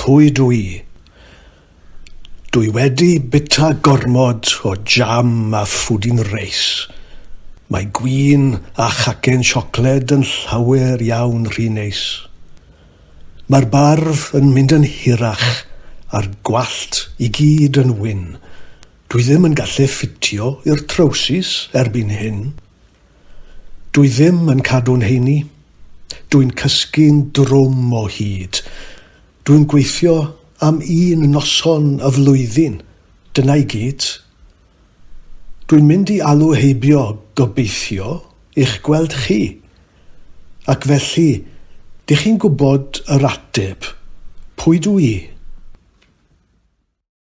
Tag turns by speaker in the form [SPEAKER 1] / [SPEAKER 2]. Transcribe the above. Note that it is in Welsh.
[SPEAKER 1] Pwy dw i? Dw i wedi bita gormod o jam a phwdin reis. Mae gwin a chacen siocled yn llawer iawn rhy neis. Mae'r barf yn mynd yn hirach a'r gwallt i gyd yn wyn. Dwi ddim yn gallu ffitio i'r trowsus erbyn hyn. Dwi ddim yn cadw'n heini. Dwi'n cysgu'n drwm o hyd. Dwi'n gweithio am un noson y flwyddyn, dyna i gyd. Dwi'n mynd i alw heibio, gobeithio, i'ch gweld chi. Ac felly, dych chi'n gwybod yr ateb, pwy dw i?